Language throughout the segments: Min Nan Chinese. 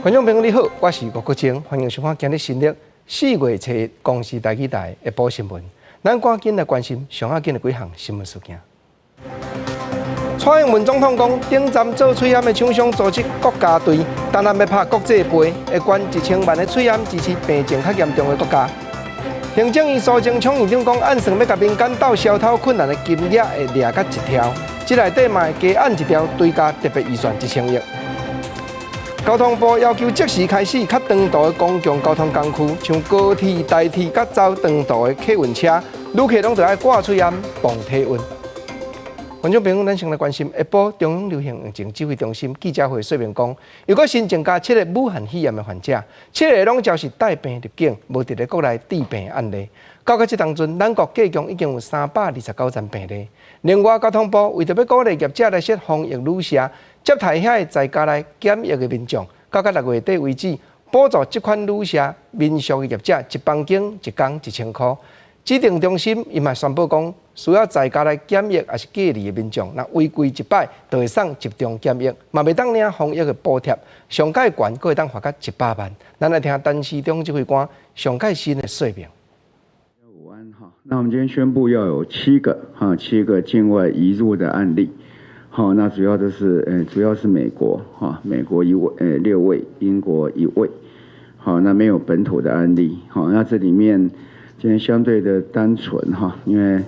觀眾朋友你好，我是吳國清，歡迎收看今日新曆四月初一公視台語台下晡新聞。咱趕緊來關心上要緊的幾項新聞事件。蔡英文總統講，頂站做喙罨的廠商組織國家隊，當然欲拍國際杯，會捐1000萬的喙罨支持病情較嚴重的國家。行政院蘇貞昌院長講，按算欲共民間鬥消偷困難的金額會掠甲一兆，這內底嘛會加按一條追加特別預算1000億。交通部要求即時開始較長途的公共交通工具，像高鐵、台鐵佮走長途的客運車，旅客攏著愛掛喙罨磅體溫。觀眾朋友，咱先來關心下晡中央流行疫情指揮中心記者會說明講，又閣新增加七个武漢肺炎的患者，七个攏焦是帶病入境，無佇咧國內致病案例。到這當陣，咱國計共已經有329人病例。另外，交通部為著欲鼓勵業者來設防疫旅社，接待遐个在家內檢疫的民眾，到6月底為止，補助這款旅社民宿的業者一房間一工1000箍。指定中心伊嘛宣布講，需要在家來檢疫抑是隔離的民眾，若違規一擺，就會送集中檢疫，嘛袂當領防疫的補貼，上蓋懸閣會當罰到100萬。咱來聽陳時中指揮官上蓋新的說明。午安哈，那我們今天宣布要有七個哈，七個境外移入的案例。好，那主要就是主要是美國哈，美國一位，六位，英國一位。好，那沒有本土的案例。好，那這裡面今天相對的單純哈，因為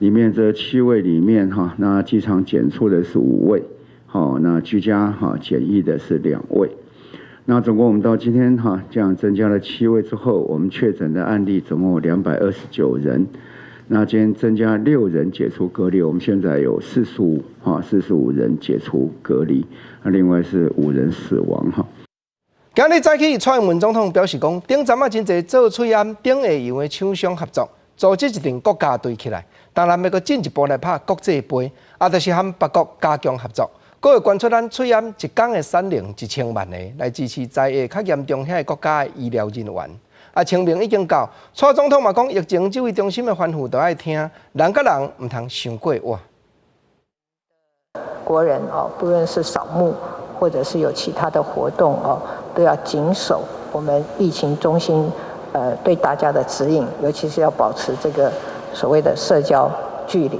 裡面這七位裡面哈，那機場檢出的是五位，好，那居家哈檢疫的是兩位。那總共我們到今天哈，這樣增加了七位之後，我們確診的案例總共有229人。那今天增加六人解除隔離，我們現在有四十五哈，45人解除隔離，那另外是五人死亡哈。今日早起，蔡英文總統表示講，頂陣仔真濟做喙罨頂下游的廠商合作，組織一陣國家隊起來，當然欲閣進一步來拍國際杯，啊，就是和別國加強合作，閣會捐出咱喙罨一工的產能1000萬個，來支持災禍較嚴重遐个國家的醫療人員。啊，清明已經到，蔡總統嘛講，疫情指揮中心的吩咐都愛聽，人佮人毋通傷過倚。國人哦，不論是掃墓，或者是有其他的活動哦，都要謹守我們疫情中心對大家的指引，尤其是要保持這個所謂的社交距離。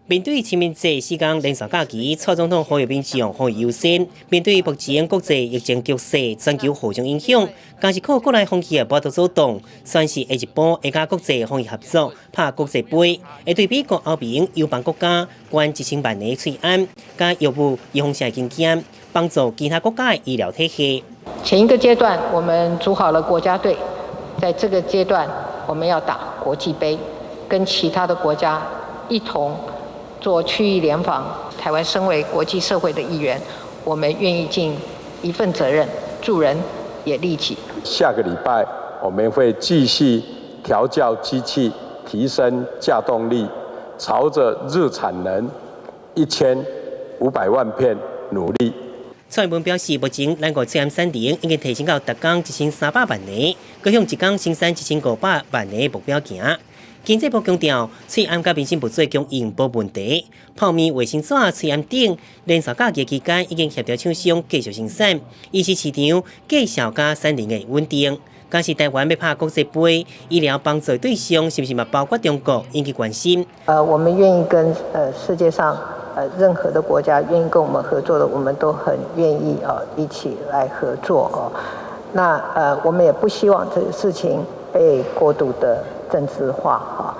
面對清明節四工連續假期，蔡總統呼籲民眾防疫優先。面對目前國際疫情局勢、全球互相影響，加是靠國內防疫無法度做動，宣示下一步會佮國際防疫合作，拍國際杯，會對美國、歐盟、友邦國家捐1000萬個喙罨，佮藥物預防性經驗，幫助其他國家的醫療體系。前一個階段，我們組好了國家隊，在這個階段，我們要打國際杯，跟其他的國家一同做區域聯防。台灣身為國際社會的一員，我們願意盡一份責任，助人也利己。下個禮拜我們會繼續調校機器，提升稼動力，朝着日產能1500萬片努力。蔡英文表示，目前咱國喙罨產能已經提升到逐工1300萬個，閣向一工生產1500萬個目標行。經濟部強調，喙罨佮民生物資供應無問題。泡麵、衛生紙、喙罨等，連續假期期間已經協調廠商繼續生產，維持市場價數佮產能的穩定。假使台灣欲拍國際杯，醫療幫助對象是毋是嘛包括中國，引起關心。我們願意跟世界上任何的國家願意跟我們合作的，我們都很願意啊一起來合作哦。那我們也不希望這個事情被過度的政治化哈。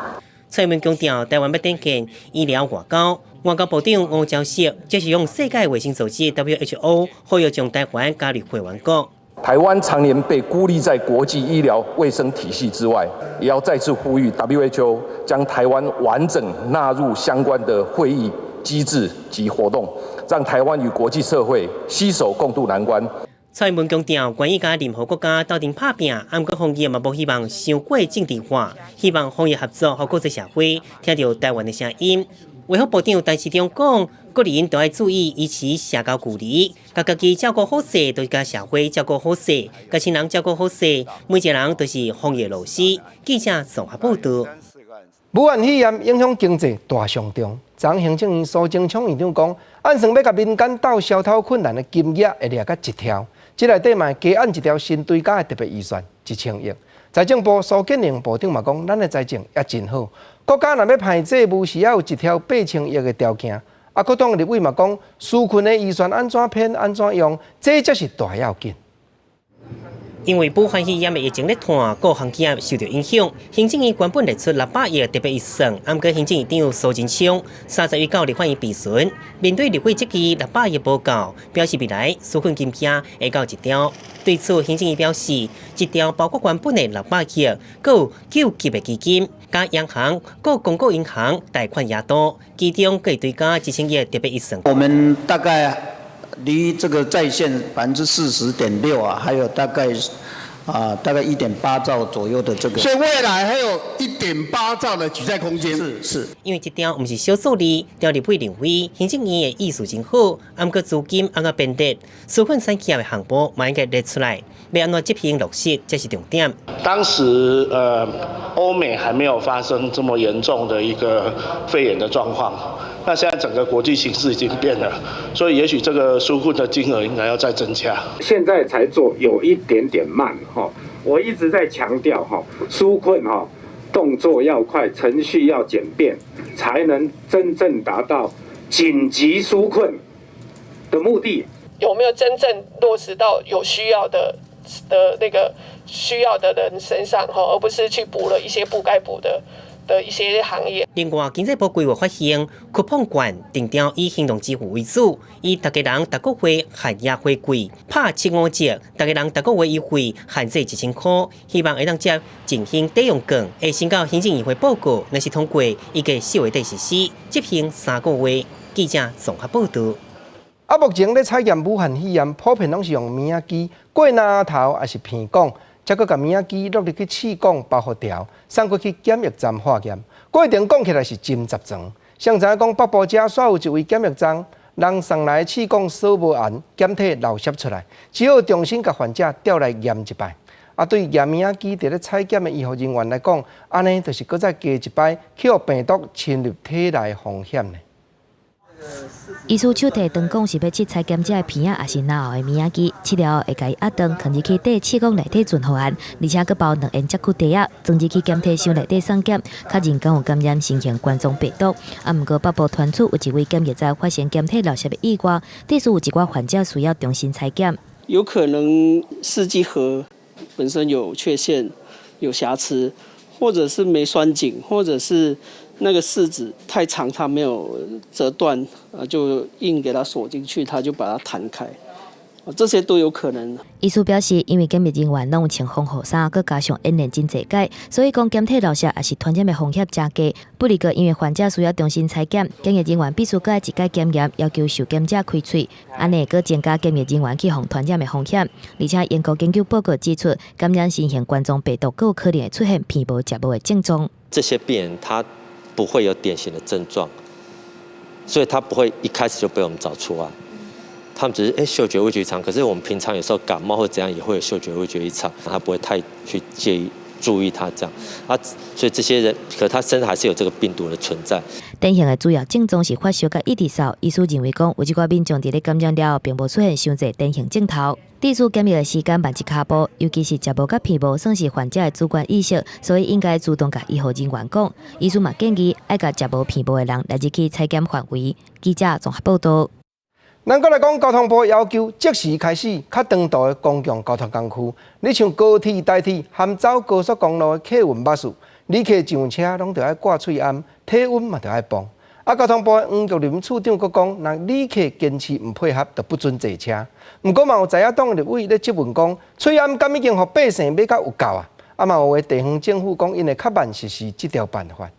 蔡英文強調，台灣欲展現醫療外交，外交部長吳釗燮就是用世界衛生組織 WHO 呼籲將台灣加入會員國。台灣常年被孤立在國際醫療衛生體系之外，也要再次呼籲 WHO 將台灣完整納入相關的會議機制及活動，讓台灣與國際社會攜手共度難關。蔡英文強調，願意佮任何國家鬥陣拍拚，毋過防疫嘛無希望傷過政治化，希望防疫合作予國際社會聽著台灣的聲音。衛福部長陳時中講，個人都愛注意維持社交距離，共家己照顧好勢，就是共社會照顧好勢，共親人照顧好勢，每一個人都是防疫老師。記者綜合報道。武漢肺炎影響經濟大傷重。昨行政院蘇貞昌院長講，按算欲共民間鬥消頭困難的金額會掠甲一兆，這內底嘛加按一條新追加的特別預算1000億。財政部蘇建榮部長嘛講，咱的財政也真好，國家若欲派債務是猶有1兆8000億的條件。啊，各黨立委嘛講，紓困的預算按怎編按怎用，這才是大要緊。因為武漢肺炎的疫情咧湠，各行業受著影響。行政院原本列出600億特別預算，毋過行政院長蘇貞昌31到立法院備詢，面對立委質疑600億無夠，表示未來紓困金額會到1兆。對此，行政院表示，1兆包括原本的600億，閣有救急的基金，佮央行、閣公股銀行貸款額度，其中閣會追加1000億特別預算。我們大概離這個債限40.6%啊，還有大概1.8兆左右的這個，所以未來還有1.8兆的舉債空間。是是。因為這張毋是小數字，張立委認為行政院的意思真好，毋過資金按怎編列，紓困產業的項目嘛應該列出來，欲按怎執行落實，才是重點。當時歐美還沒有發生這麼嚴重的一個肺炎的狀況。那現在整個國際形勢已經變了，所以也許這個紓困的金額應該要再增加。現在才做有一點點慢哈，我一直在強調哈，紓困哈動作要快，程序要簡便，才能真正達到緊急紓困的目的。有沒有真正落實到有需要的那個需要的人身上哈，而不是去補了一些不該補的一些行業。另外，經濟部規劃發行酷碰券，定調以行動支付為主，以逐家人逐個月限額回饋，拍75折，逐家人逐個月優惠限制1000箍，希望會當藉振興抵用券，會先到行政院會報告，若是通過，預計4月底實施，執行3個月。記者綜合報導。啊，目前咧採驗武漢肺炎，普遍攏是用物仔機過嚨頭，抑是鼻管，才閣共物仔機落入去試管包覆條，送過去檢疫站化驗。過程講起來是真雜長。誰知影講北部遮煞有一位檢疫站，人送來試管鎖無絚，檢體漏洩出來，只好重新共患者調來驗一擺。啊，對驗物仔機佇咧採檢的醫護人員來講，按呢就是閣再加一擺去予病毒侵入體內風險呢。醫師手提長管是欲測採檢者的鼻仔，抑是嚨喉的物仔機，測了後會共伊壓斷，囥入去底試管內底存予絚，而且閣包兩緣接骨袋仔，裝入去檢體箱內底送檢，確認敢有感染新型冠狀病毒。啊，毋過北部傳出有一位檢疫站發生檢體漏洩的意外，致使有一寡患者需要重新採檢。有可能試劑盒本身有缺陷、有瑕疵，或者是沒栓緊，或者是那個試紙太長，它沒有折斷，就硬給它鎖進去，它就把它彈開，這些都有可能。醫師表示，因為檢疫人員攏有穿防護衫，閣加上演練真濟擺，所以講檢體漏洩抑是傳染的風險誠低。不過，因為患者需要重新採檢，檢疫人員必須閣愛一擺檢驗，要求受檢者開喙，按呢閣增加檢疫人員去予傳染的風險。而且，英國研究報告指出，感染新型冠狀病毒閣有可能會出現鼻無食無的症狀。這些病人他不會有典型的症狀，所以他不會一開始就被我們找出來。他們只是嗅覺味覺異常，可是我們平常有時候感冒或怎樣也會有嗅覺味覺異常，他不會太去介意注意他這樣啊，所以這些人，可他身上還是有這個病毒的存在。典型的主要症狀是發燒佮一直嗽，醫師認為講有這寡民眾佇咧感染了後，並無出現傷濟典型症頭。致使檢疫的時間慢一跤步，尤其是食無佮鼻無，算是患者的主觀意識，所以應該主動共醫護人員講。醫師嘛建議愛共食無鼻無的人來入去採檢範圍。記者綜合報導。咱閣來講，交通部要求即時開始較長途的公共交通工具，你像高鐵、台鐵含走高速公路的客運巴士，旅客上車攏著愛掛喙罨，體溫嘛著愛磅。啊，交通部黃玉林處長閣講，若旅客堅持毋配合，就不准坐車。毋過嘛有在野黨立委咧質問講，喙罨敢已經予百姓買甲有夠啊？啊嘛有的地方政府講，𪜶會較慢實施這條辦法。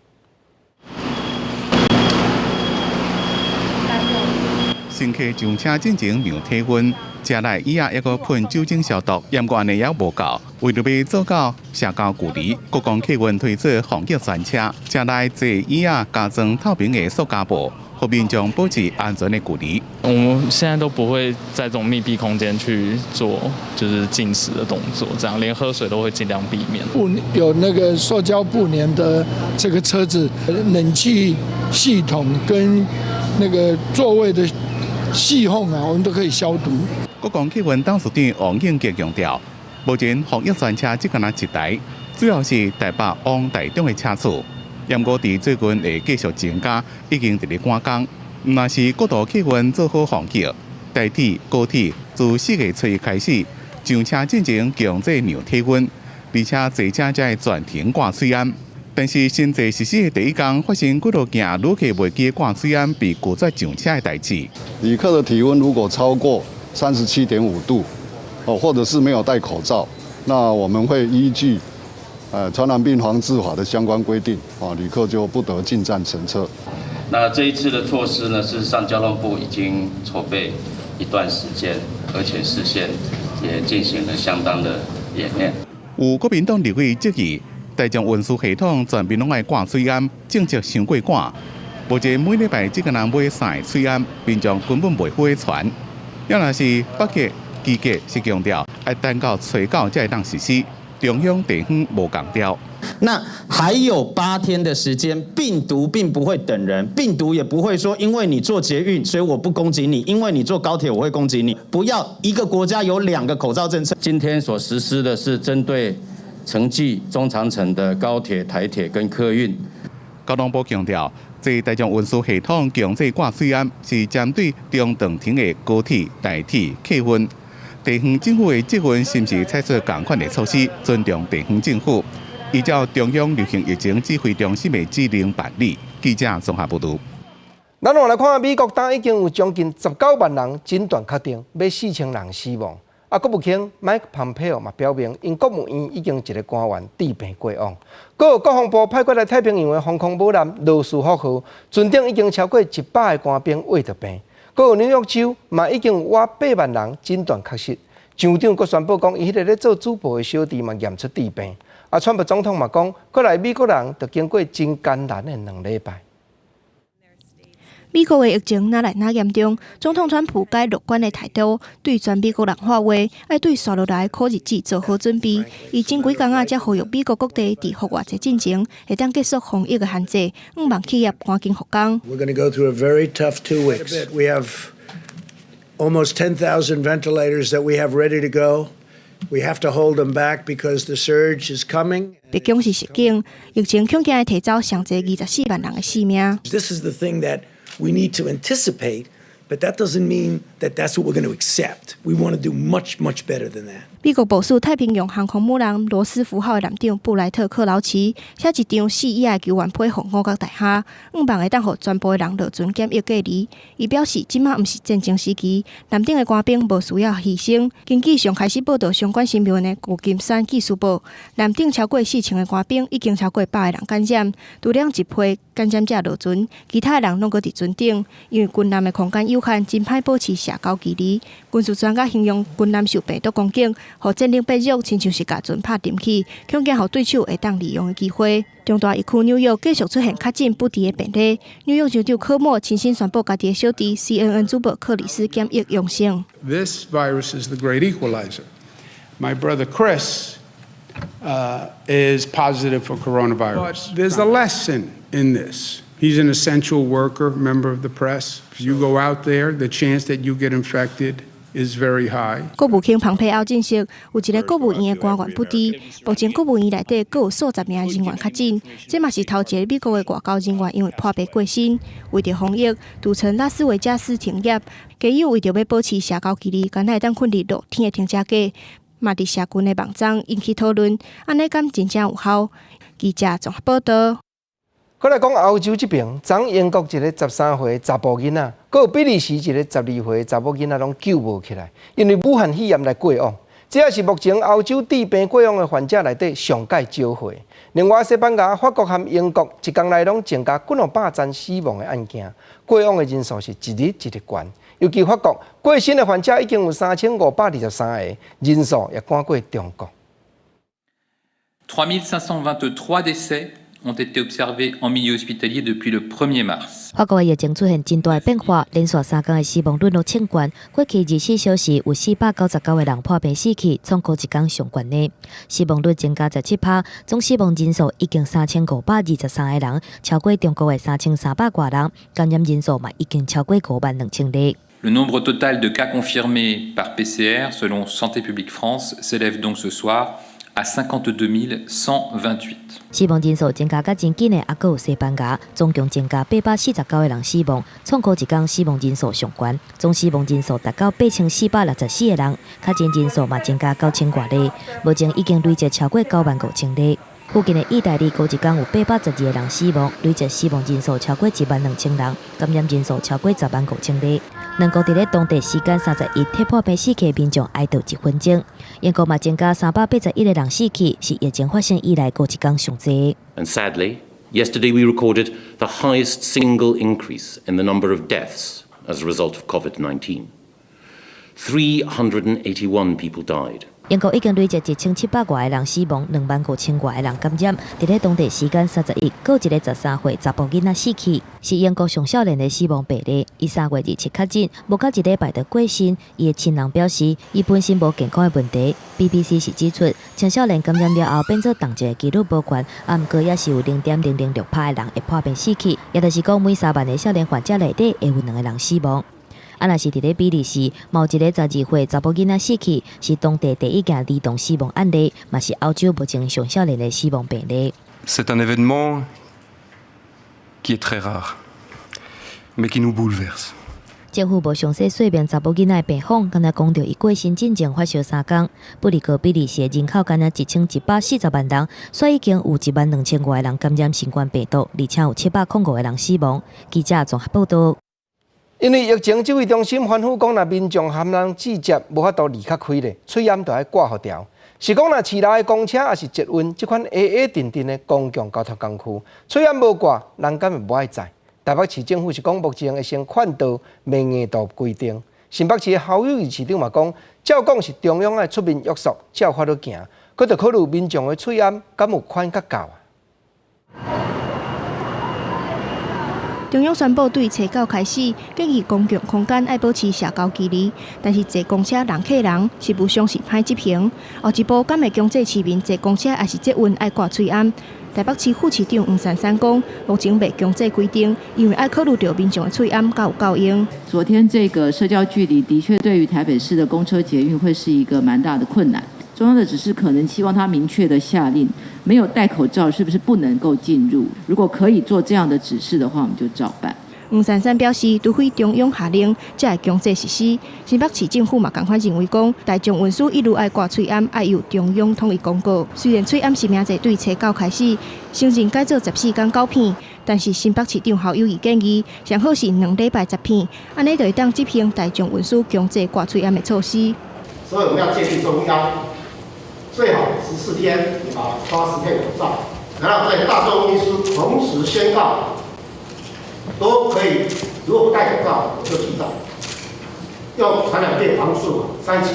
乘客上車進前量體溫，車內椅仔抑閣噴酒精消毒，毋過按呢也無夠。為著欲做到社交距離，國光客運推出防疫專車，車內坐椅仔加裝透明的塑膠布，予民眾保持安全的距離。我們現在都不會在這種密閉空間去做，就是進食的動作，這樣連喝水都會盡量避免。布有那個塑膠布簾的這個車子，冷氣系統跟那個座位的隙縫啊，我們都可以消毒。國光客運董事長王應傑強調，目前防疫專車只干焦一台，主要是台北往台中的車次。毋過佇最近會繼續增加，已經佇咧趕工。若是國道客運做好防疫，台鐵、高鐵自4月初一開始上車進前強制量體溫，而且坐車才會全程掛喙罨。但是新制實施的第一工，發生幾落件旅客袂記掛喙罨被拒絕上車的代誌。旅客的體溫如果超過37.5度，哦，或者是沒有戴口罩，那我們會依據傳染病防治法的相關規定，啊，旅客就不得進站乘車。那這一次的措施呢，事實上交通部已經籌備一段時間，而且事先也進行了相當的演練。有國民黨立委質疑，大眾運輸系統全面攏愛掛喙罨，政策傷過趕。目前每禮拜只干焦買三個喙罨，民眾根本袂付傳。抑若是北捷、機捷是強調愛等到初九才會當實施，中央地方無仝調。那還有8天的時間，病毒並不會等人，病毒也不會說因為你坐捷運，所以我不攻擊你；因為你坐高鐵，我會攻擊你。不要一個國家有兩個口罩政策。今天所實施的是針對城際、中長程的高鐵、台鐵跟客運。交通部強調，這大眾運輸系統強制掛喙罨是針對中長程的高鐵、台鐵、客運。地方政府的責任是毋是採取仝款的措施，尊重地方政府，依照中央流行疫情指揮中心的指令辦理。記者綜合報導。咱來看美國，今已經有將近19萬人診斷確定，欲4000人死亡。啊，國務卿麥克蓬佩奧嘛表明，𪜶國務院已經一個官員致病過往。閣有國防部派過來太平洋的防空母艦羅斯福號，船頂已經超過100個官兵穢著病。閣有紐約州嘛已經有倚8萬人診斷確實。州長閣宣布講，伊彼个咧做主播的小弟嘛驗出致病。啊，川普總統嘛講，過來美國人著經過真艱難的2禮拜。美國的疫情愈來愈嚴重，總統川普改樂觀的態度，對全美國人喊話，愛對紲落來苦日子做好準備。伊前幾工仔才呼籲美國各地佇復活節進前，會當結束防疫的限制，向望企業趕緊復工。 We're going to go through a very tough 2 weeks. We have almost 10,000 ventilators that we have ready to go. We have to hold them back because the surge is coming. 白宮是實境，疫情恐驚會提走上濟24萬人的性命。 This is the thing that we need to anticipate, but that doesn't mean that that's what we're going to accept. We want to do much, much better than that. 美國部署太平洋航空母艦羅斯福號的艦長布萊特克勞奇寫一張四頁的求援批予五角大廈，向望會當予全部的人落船檢疫隔離。伊表示，這馬毋是戰爭時期，艦頂的官兵無需要犧牲。根據上開始報導相關新聞的舊金山紀事報，艦頂超過4000個官兵已經超過100個人感染，除了一批感染者落船，其他的人攏閣佇船頂。因為軍艦的空間有限，真歹保持社交距離。軍事專家形容軍艦受病毒攻擊，予戰力變弱，親像是共船拍沉去，恐驚予對手會當利用的機會。中大疫區紐約繼續出現確診不治的病例，紐約州長柯莫親身宣布家己的小弟 CNN 主播克里斯檢疫陽性。 This virus is the great equalizer. My brother Chris is positive for coronavirus. But there's a lesson in this. He's an essential worker, member of the press. If you go out there, the chance that you get infected is very high. 國務卿蓬佩奧證實，有一个國務院的官員不治。目前國務院內底閣有數十名人員確診，這嘛是頭一个美國的外交人員因為破病過身。為著防疫，賭城拉斯維加斯停業，街友為著欲保持社交距離，干焦會當睏佇露天的停車格，嘛佇社群的網站引起討論。按呢敢真正有效？記者綜合報導。閣來講歐洲這邊，昨英國一个13歲查埔囡仔，閣有比利時一个12歲查某囡仔，攏救無起來，因為武漢肺炎來過往。這也是目前歐洲致病過往的患者內底上蓋少歲。另外，西班牙、法國和英國一工內攏增加幾兩百宗死亡的案件，過往的人數是一日一日懸。尤其法國過身的患者已經有3523個，人數也趕過中國。 3523 décès ont été observés en milieu hospitalier depuis le 1er mars。法國的疫情出現真大的變化，連續3工的死亡率攏衝懸。過去24小時有499個人破病死去，創過一工上懸的。死亡率增加17%，總死亡人數已經3523個人，超過中國的3300外人。感染人數嘛已經超過5萬2千例。 Le nombre total de cas confirmés par PCR, selon Santé publique France, s'élève donc ce soir à 52 128。死亡人數增加較真緊的，猶閣有西班牙，總共增加849個人死亡，創過一工死亡人數上懸，總死亡人數達到8464個人，確診人數嘛增加9000外例，目前已經累積超過9萬5千例。附近的意大利，過一工有812個人死亡，累計死亡人數超過1萬2千人，感染人數超過10萬5千例。兩國佇咧當地時間31日破病死去的民眾哀悼一分鐘。英國嘛增加381個人死去，是疫情發生以來過一工上濟。 And sadly, yesterday we recorded the highest single increase in the number of deaths as a result of COVID-19. 381 people died. 英國已經累計1700外個人死亡，2萬5千外個人感染。佇咧當地時間31，閣有一個13歲查埔囡仔死去，是英國上少年的死亡病例。伊3月27確診，無夠一禮拜就過身。伊的親人表示，伊本身無健康的問題。BBC 是指出，青少年感染了後變做重症的幾率無懸，啊，毋過也是有0.006%的人會破病死去，也就是講每3萬個少年患者內底會有兩個人死亡。啊，若是佇咧比利時，嘛有一個12歲查埔囡仔死去，是當地第一件兒童死亡案例，嘛是歐洲目前上少年的死亡病例。 C'est un événement qui est très rare, mais qui nous bouleverse. 政府無詳細說明查某囡仔的病況，干焦講著伊過身進前發燒3工。不過比利時的人口干焦1140萬人，所以已經有1萬2千外個人感染新冠病毒，而且有705個人死亡。記者綜合報道。因為疫情，指揮中心吩咐講，若民眾含人接觸無法度離較開咧，喙罨就愛掛予牢。是講若市內的公車抑是捷運，這款矮矮陣陣的公共交通工具，喙罨無掛，人敢會無愛載？台北市政府是講，目前會先勸導，袂硬度規定。新北市的侯友宜市長嘛講，照講是中央愛出面約束，才有法度行，閣著考慮民眾的喙罨敢有寬較夠啊。中央宣布對初九開始，建議公共空間愛保持社交距離，但是坐公車人客人，實務上是歹執行。後一步敢會強制市民坐公車抑是捷運愛掛喙罨？台北市副市長黃珊珊講，目前袂強制規定，因為愛考慮著民眾的喙罨敢有夠用。昨天這個社交距離的確對於台北市的公車捷運會是一個蠻大的困難。中央的指示可能希望他明確的下令，沒有戴口罩是不是不能夠進入？如果可以做這樣的指示的話，我們就照辦。黃珊珊表示，除非中央下令，才會強制實施。新北市政府嘛仝款認為講，大眾運輸一律愛掛喙罨，愛由中央統一公告。雖然喙罨實名制對初九開始，承認改做14工九片，但是新北市長侯友宜建議，上好是2禮拜10片，按呢就會當執行大眾運輸強制掛喙罨的措施。所以我們要建議中央，最好14天啊發10片口罩，然後在大眾運輸同時宣告，都可以，如果不戴口罩就記帳，用傳染病防治法三級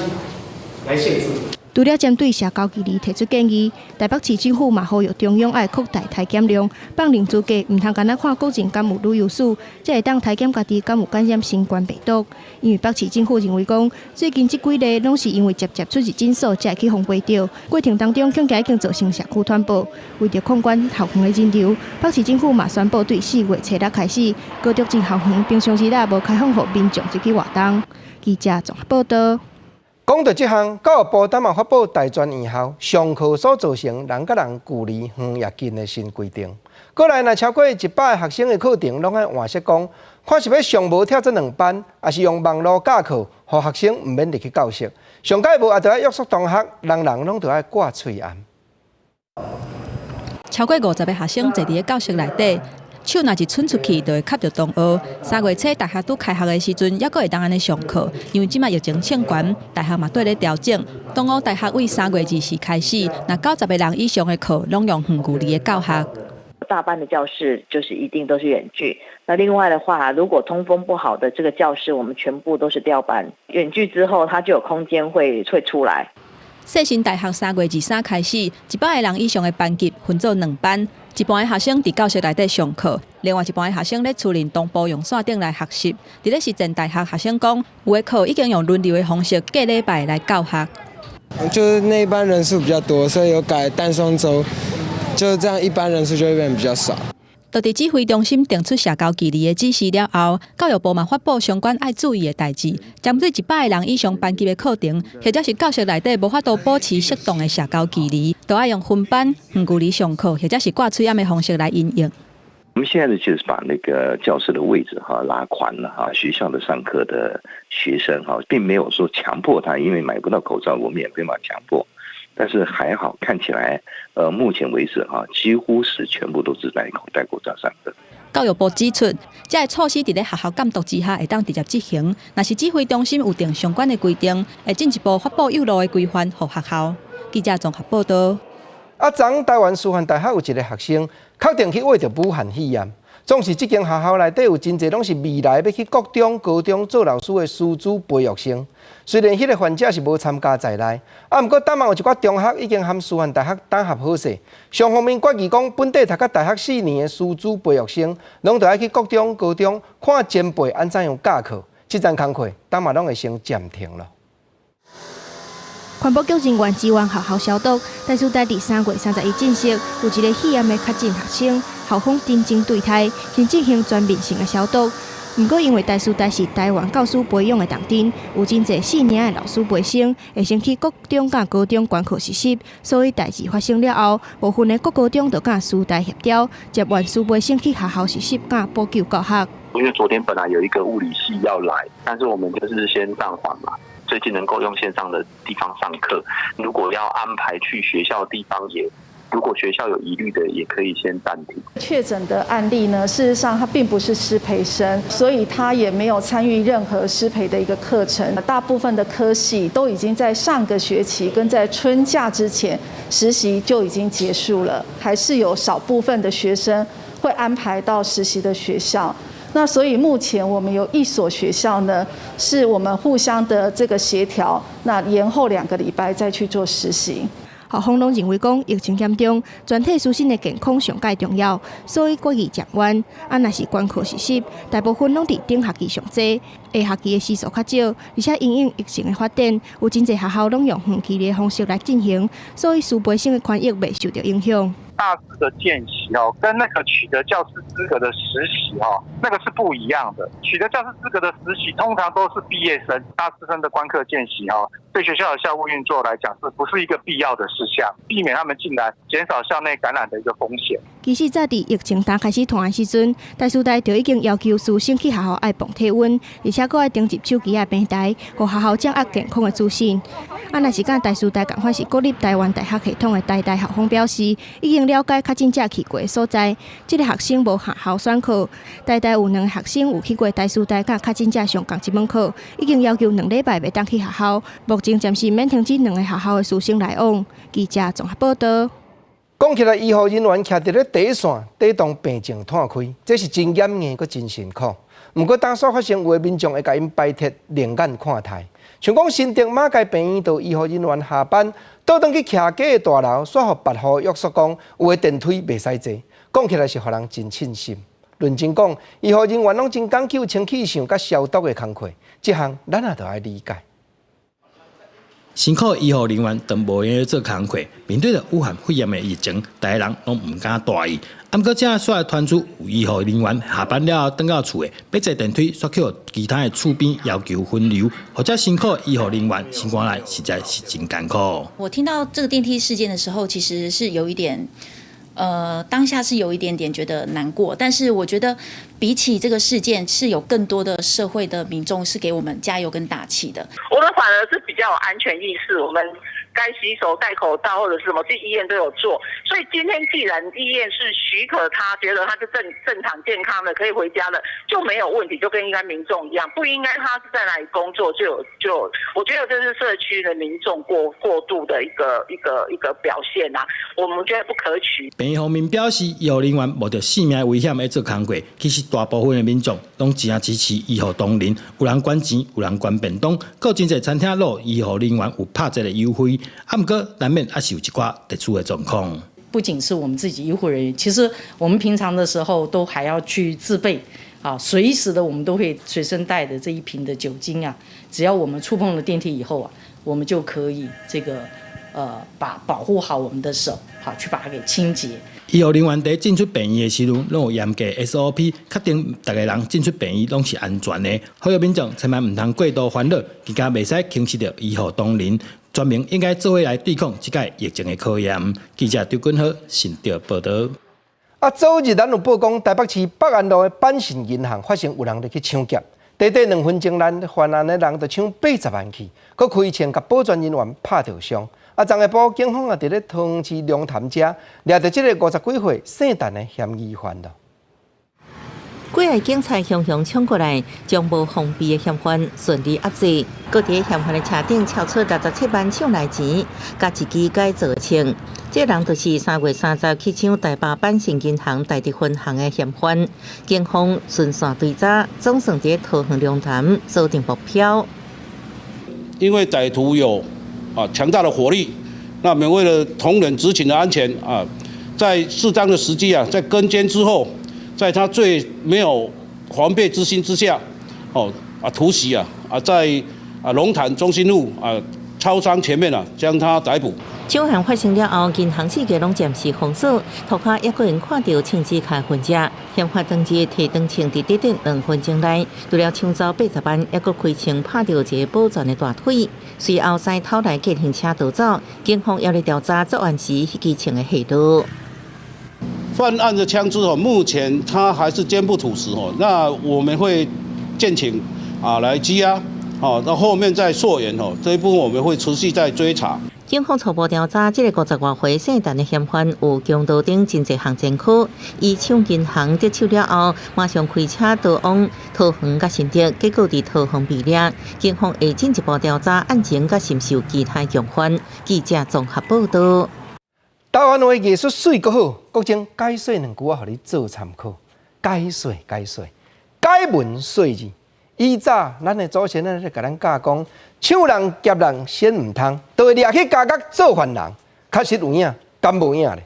來限制。除了針對社交距離提出建議，台北市政府嘛呼籲中央愛擴大篩檢量，放任資格，毋通干焦看個人敢有旅遊史，才會當篩檢家己敢有感染新冠病毒。因為北市政府認為講，最近這幾例攏是因為捷捷出入診所才會去予飛著，過程當中恐驚已經造成社區傳播。為著控管校園的人流，北市政府嘛宣布對4月初六開始，高中進校園平常時也無開放予民眾入去活動。記者綜合報道。講到這項，教育部今嘛發布大專院校上課所造成人佮人距離遠抑近的新規定。過來若超過100個學生的課程，攏愛換設講，看是欲上無跳做兩班，抑是用網路教課，予學生毋免入去教室。上蓋無也著愛約束同學，人人攏著愛掛喙罨。超過50個學生坐佇咧教室內底。手若一伸出去，就會磕著同學。3月初大學拄開學的時陣，猶閣會當按呢上課，因為這擺疫情升懸，大學嘛綴咧調整。東吳大學為3月24開始，若90個人以上的課，攏用遠距離的教學。大班的教室就是一定都是遠距。那另外的話，如果通風不好的這個教室，我們全部都是調班。遠距之後，它就有空間會出來。世新大學3月23開始，100個人以上的班級分做兩班，一半的學生佇教室內底上課，另外一半的學生咧厝裡同步用線頂來學習。佇咧實踐大學學生講，有的課已經用輪流的方式，隔禮拜來教學。就是那一班人數比較多，所以有改單雙週，就這樣一班人數就會變比較少。就佇指揮中心定出社交距離的指示了後，教育部嘛發布相關愛注意的代誌，針對100個人以上班級的課程，或者是教室內底無法度保持適當的社交距離，都愛用分班、遠距離上課，或者是掛喙罨的方式來因應。我們現在呢，就是把那個教室的位置哈拉寬了哈，學校的上課的學生哈，並沒有說強迫他，因為買不到口罩，我們也沒辦法強迫。但是還好，看起來，目前為止哈，幾乎是全部都是戴口罩上課。教育部指出，這个措施佇咧學校監督之下會當直接執行。若是指揮中心有定相關的規定，會進一步發布誘路的規範予學校。記者綜合報道。啊，昨台灣師範大學有一個學生確定去秽著武漢肺炎。總是這間學校內底有真濟攏是未來欲去國中、高中做老師的師資培育生。雖然彼個患者是無參加在內，啊，毋過當晚有一寡中學已經和師範大學打合好勢，雙方面決議講，本地讀到大學4年的師資培育生，攏著愛去國中、高中看前輩按怎樣教課。這層工課，當嘛攏會先暫停了。環保局人員支援學校消毒，但是在佇3月31證實，有一個肺炎的確診學生，校方認真對待，先進行全面性的消毒。毋過因為台師大是台灣教師培養的重鎮，有真濟4年的老師培生會先去國中佮高中觀課實習，所以代誌發生了後，部分的國高中就佮師大協調，接援師培生去學校實習佮補救教學。因為昨天本來有一個物理系要來，但是我們就是先暫緩嘛。最近能夠用線上的地方上課，如果要安排去學校的地方也，如果學校有疑慮的，也可以先暫停。確診的案例呢，事實上他並不是師培生，所以他也沒有參與任何師培的一個課程。大部分的科系都已經在上個學期跟在春假之前實習就已經結束了，還是有少部分的學生會安排到實習的學校。那所以目前我們有一所學校呢，是我們互相的這個協調，那延後2個禮拜再去做實習。校方攏認為講疫情嚴重，全體師生的健康上蓋重要，所以決議暫緩。啊，若是觀課實習，大部分攏佇頂學期上濟，下學期的時數較少，而且因應疫情的發展，有真濟學校攏用遠距離的方式來進行，所以師培生的權益袂受著影響。大四的見習哦，跟那個取得教師資格的實習哦，那個是不一樣的。取得教師資格的實習，通常都是畢業生、大四生的觀課見習哦，對學校的校務運作來講，是不是一個必要的事項？避免他們進來，減少校內感染的一個風險。其實早佇疫情剛開始湠的時陣，台師大就已經要求師生去學校愛磅體溫，而且閣愛登入手機仔平台，予學校掌握健康的資訊。啊，若是佮台師大仝款是國立臺灣大學系統的台大校方表示，已經了解確診者去過的所在，這個學生無下校選課。台大有兩个學生有去過台師大佮確診者上仝一門課，已經要求2禮拜袂當去學校。目前暫時免停止兩个學校的師生來往。記者綜合報道。講起來，醫護人員徛佇咧第一線，抵擋病情湠開，這是真嚴硬，閣真辛苦。毋過，當煞發生有的民眾會共𪜶排斥，另眼看待。像講新竹馬偕病院，就醫護人員下班，倒轉去徛家的大樓，煞予別戶約束講有的電梯袂使坐。講起來是予人真凊心。論真講，醫護人員攏真講究清氣上佮消毒的工課，這項咱也著愛理解。辛苦醫護人員當無閒做工課，面對著武漢肺炎的疫情，逐个人攏毋敢大意。毋過，這煞傳出有醫護人員下班了後，轉到厝的，欲坐電梯，煞予其他的厝邊要求分流，予遮辛苦醫護人員心肝內實在是真艱苦。我聽到這個電梯事件的時候，其實是有一點，當下是有一點點覺得難過，但是我覺得比起這個事件，是有更多的社會的民眾是給我們加油跟打氣的。我們反而是比較有安全意識，我們該洗手、戴口罩或者是什麼，這醫院都有做。所以今天既然醫院是許可他，覺得他是正常健康的，可以回家的，就沒有問題，就跟一般民眾一樣，不應該他是在哪裡工作就有就，我覺得這是社區的民眾過度的一個表現啊，我們覺得不可取。病院方面表示，醫護人員冒著性命危險來做工課，其實大部分的民眾攏誠支持醫護同仁，有人捐錢，有人捐便當，閣真濟餐廳攏醫護人員有拍折的優惠，啊，毋過難免猶是有一寡特殊的狀況。不僅是我們自己醫護人員，其實我們平常的時候都還要去自備，啊，隨時的我們都會隨身帶的這一瓶的酒精啊，只要我們觸碰了電梯以後啊，我們就可以這個，把保護好我們的手，好去把它給清潔。醫護人員佇進出病院的時陣，攏有嚴格 SOP，確定逐个人進出病院攏是安全的。呼籲民眾千萬毋通過度煩惱，更加袂使輕視著醫護同仁，全民應該做伙來對抗這擺疫情的考驗。記者張君豪新竹報導。啊，昨日咱有報講台北市北安路的板信銀行發生有人入去搶劫，短短2分鐘內犯案的人就搶80萬去，閣開槍共保全人員拍著傷。啊，昨下晡警方也佇咧桃園市龍潭遮掠著這个50幾歲姓陳的嫌疑犯囉。幾个警察雄雄衝過來，將無防備的嫌犯順利壓制。閣佇嫌犯的車頂撬出67萬搶來錢，佮一支改造槍。這人就是3月30去搶台北板信銀行大直分行的嫌犯。警方循線追查，總算佇桃園龍潭鎖定目標。因為歹徒有強大的火力，那我們為了同仁執勤的安全啊，在適當的時機啊，在跟監之後，在他最沒有防備之心之下，哦突襲在龍潭中心路超商前面啊，將他逮捕。搶案發生了後，銀行四界攏暫時封鎖，塗跤猶閣會看著槍支開痕跡。嫌犯當日提長槍佇短短2分鐘內，除了搶走80萬，猶閣開槍拍著一个保全的大腿，隨後駛偷來計程車逃走。警方猶咧調查作案時彼支槍的下落。犯案的槍支哦，目前他還是堅不吐實哦。那我們會建請來羈押，哦，到後面再溯源哦，這一部分我們會持續在追查。警方初步調查，這个50外歲姓陳的嫌犯有強盜等真濟項前科。伊搶銀行得手了後，馬上開車逃往桃園佮新竹，結果佇桃園被掠。警方會進一步調查案情，佮尋尋其他共犯。記者綜合報導。台灣話藝術媠閣好，國政解說兩句我予你做參考。解說解說，解文說字。以早咱的祖先咧，共咱教講，搶人劫人先毋通，就會掠去監獄做犯人。確實有影，敢無影咧？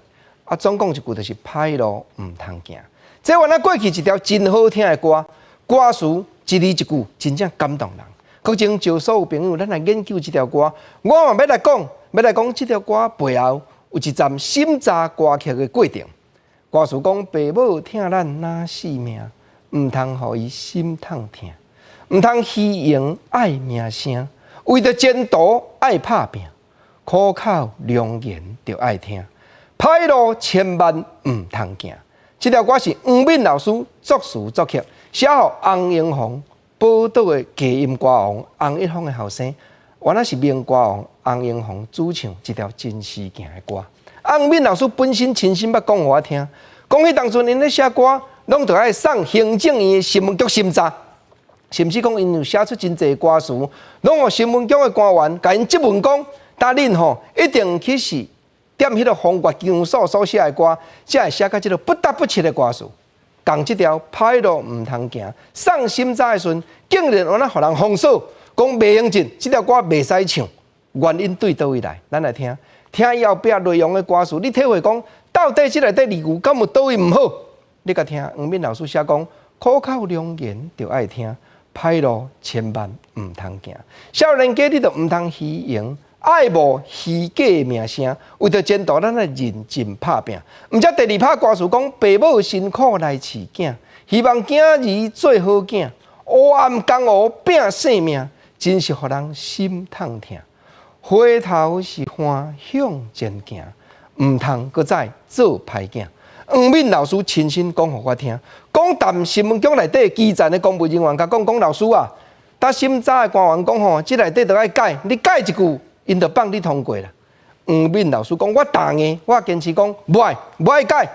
啊，總講一句就是歹路毋通行。這原來過去一條真好聽的歌，歌詞一字一句真正感動人。國政招所有朋友，咱來研究這條歌。我嘛欲來講，欲來講這條歌背後有一站審查歌曲的過程。歌詞講，爸母疼咱若性命，毋通予伊心痛疼。毋通虛榮愛名聲，為著前途愛拍拚，苦口良言著愛聽，歹路千萬毋通行。這條歌是黃敏老師作詞作曲，寫予洪榮宏寶島的低音歌王洪一峰的後生，原來是民歌王洪榮宏主唱這條真時行的歌。黃敏老師本身親身捌講予我聽，講彼當陣𪜶咧寫歌，攏著愛送行政院的新聞局審查。甚至講，𪜶有寫出真濟歌詞，攏予新聞局的官員共𪜶質問講，但恁吼一定去是踮彼個風月場所所寫的歌，才會寫甲這个不得不切的歌詞。仝這條歹路毋通行，送審查的時陣，竟然按呢予人封鎖，講袂用進，這條歌袂使唱。原因對佗位來？咱來聽，聽伊後壁內容的歌詞，你體會講，到底這內底字句敢有佗位毋好？你共聽黃敏老師寫講，苦口良言著愛聽。歹路千萬毋通行，少年家你就毋通虛榮，愛慕虛假名聲，為著前途，咱愛認真拍拚。毋才第二拍歌詞講，爸母辛苦來飼囝，希望囝兒做好囝，黑暗江湖拼性命，真是予人心痛疼。回頭是岸向前行，毋通閣再做歹囝。黃敏老師親身講予我聽，講淡新聞局內底基層的公務人員共講講老師啊，搭審查的官員講吼，這內底著愛改，你改一句，𪜶就放你通過啦。黃敏老師講，我答應，我堅持講，無愛，無愛改，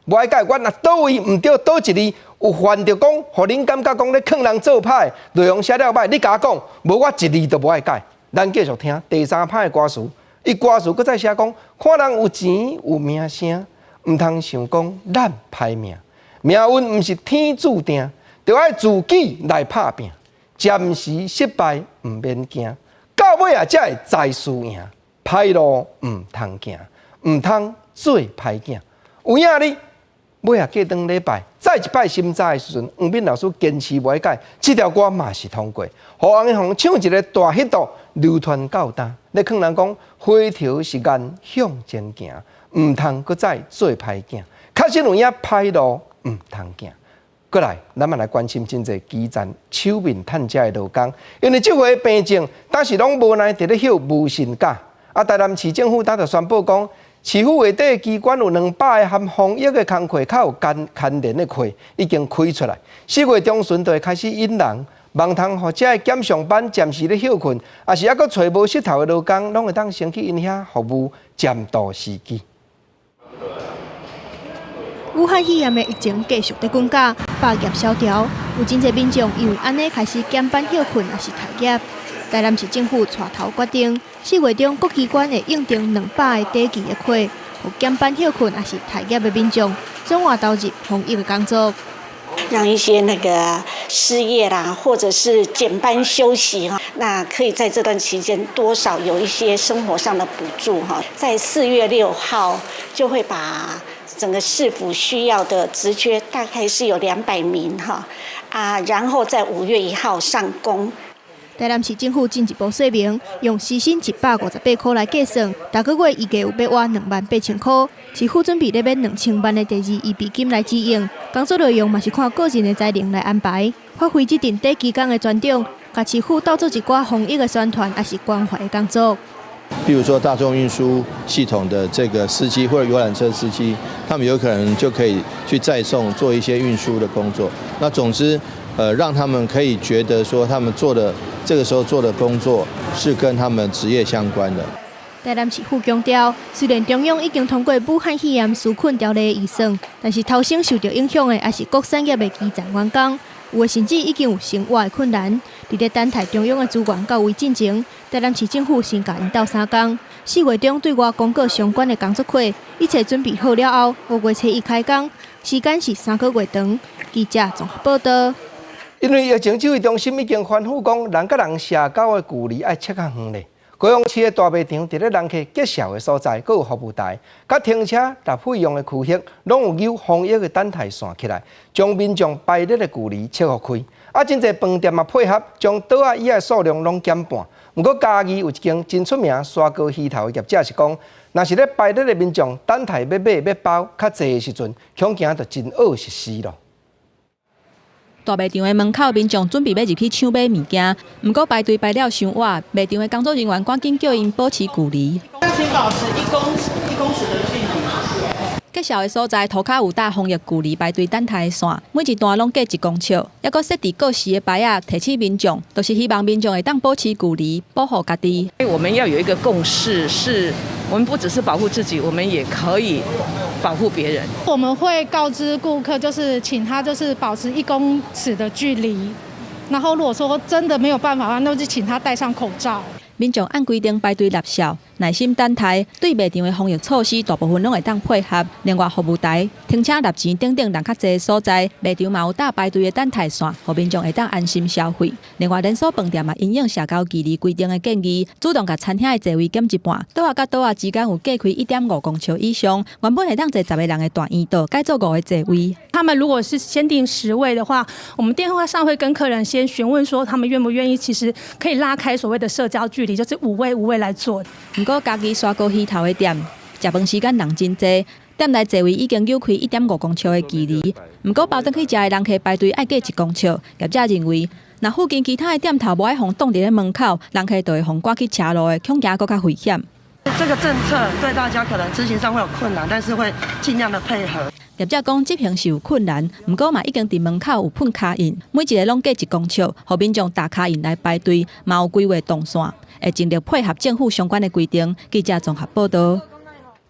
無愛改，我若佗位毋對，佗一字有犯著講，予恁感覺講咧勸人做歹，內容寫了歹，你共我講，無我一字都無愛改。咱繼續聽第三拍的歌詞，伊歌詞閣再寫講，看人有錢有名聲，毋通想講咱歹命，命運毋是天注定，著愛自己來拍拚。暫時失敗毋免驚，到尾仔才會知輸贏。歹路毋通行，毋通做歹囝。有影哩，尾仔過轉禮拜，再一擺審查的時陣，黃敏老師堅持無愛改，這條歌嘛是通過。予黃英紅唱一个大彼度流傳到今，咧勸人講，回頭是岸，向前行，毋通閣再做歹囝。確實有影歹路毋通行。過來，咱嘛來關心真濟基層手面趁食的勞工，因為這回病症，當時攏無奈佇咧休無薪假。啊，台南市政府當就宣布講，市府內底機關有200个含防疫的工課，較有關牽連的課已經開出來。4月中旬就會開始引人，望通予這个減上班、暫時咧歇睏，抑是猶閣揣無穡頭的勞工，攏會當先去𪜶遐服務暫渡時機。武漢肺炎的疫情繼續佇滾絞，百業蕭條，有真濟民眾因為按呢開始減班歇睏，抑是待業。台南市政府帶頭決定，4月中各機關會應徵200个短期的缺，予減班歇睏抑是待業的民眾轉換投入防疫的工作，讓一些那個失業啦，或者是減班休息哈，那可以在這段期間多少有一些生活上的補助哈。在4月6號就會把整個市府需要的職缺大概是有200名哈啊，然後在5月1號上工。台南市政府進一步說明，用時薪158塊來計算，逐個月預計有欲倚28,000塊。市府準備咧買2000萬的第二預備金來支應，工作內容嘛是看個人的才能來安排。發揮這陣短期工的專長，共市府鬥做一寡防疫的宣傳，抑是關懷的工作。比如說大眾運輸系統的這個司機或者遊覽車司機，他們有可能就可以去載送做一些運輸的工作。那總之，讓他們可以覺得說他們做的這個時候做的工作是跟他們職業相關的。台南市府強調，雖然中央已經通過武漢肺炎紓困條例預算，但是頭先受著影響的，抑是各產業的基層員工，有的甚至已經有生活的困難。佇咧等待中央的資源到位進前，台南市政府先共𪜶鬥相共。4月中對外公告相關的工作缺，一切準備好了後，5月初一開工，時間是3個月長。記者綜合報道。因為疫情指揮中心已經吩咐講，人佮人社交的距離愛切較遠咧。高雄市的大賣場佇咧人客極少的所在，閣有服務台，佮停車納費用的區域，攏有扭防疫的等待線起來，將民眾排列的距離切予開。啊，真濟飯店嘛配合，將桌仔椅仔數量攏減半。毋過嘉義有一間真出名沙鍋魚頭的業者是講，若是咧排列的民眾等待欲買欲包較濟的時陣，恐驚就真惡實施咯。大賣場的門口，民眾準備欲入去搶買物件，毋過排隊排了傷晚，賣場的工作人員趕緊叫𪜶保持距離。請保持1公尺的距離。結數的所在，塗跤有搭防疫距離排隊等待線，每一段攏隔1公尺，抑閣設置過時的牌仔，提醒民眾，就是希望民眾會當保持距離，保護家己。我們要有一個共識，是我們不只是保護自己，我們也可以保護別人。我們會告知顧客，就是請他就是保持1公尺的距離，然後如果說真的沒有辦法的話，那就請他戴上口罩。民眾按規定排隊納數，耐心等待，對賣場的防疫措施大部分攏會當配合。另外，服務台、停車納錢等等人較濟的所在，賣場嘛有搭排隊的等待線，予民眾會當安心消費。另外，連鎖飯店嘛因應社交距離規定的建議，主動共餐廳的座位減一半，桌仔佮桌仔之間有隔開1.5公尺以上。原本會當坐10個人的大圓桌，改做5個座位。他們如果是先訂10位的話，我們電話上會跟客人先詢問說，他們願不願意，其實可以拉開所謂的社交距離，就是五位五位來坐。毋過嘉義沙鍋魚頭的店，食飯時間人真濟，店內座位已經扭開1.5公尺的距離。毋過包轉去食的人客排隊愛隔1公尺。業者認為，若附近其他的店頭無愛予擋佇咧門口，人客就會予趕去車路的，恐驚閣較危險。這個政策對大家可能執行上會有困難，但是會盡量的配合。業者講執行是有困難，毋過嘛已經佇門口有噴跤印，每一个攏隔1公尺，予民眾踏跤印來排隊，嘛有規劃動線，會盡力配合政府相關的規定。記者綜合報導。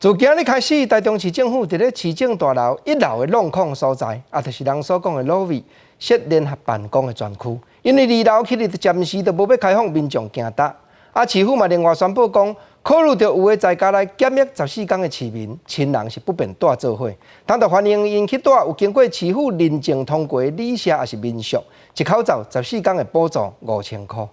自今日開始，台中市政府佇咧市政大樓一樓的閬空所在，也就是人所講的 lobby，設聯合辦公的專區。因為二樓其實暫時都無欲開放，民眾驚焦。啊，市府嘛另外宣布講，考慮著有的在家內檢疫14天的市民親人是不便蹛做伙，當就歡迎𪜶去蹛有經過市府認證通過的旅社抑是民宿，一口罩14天會補助5000箍。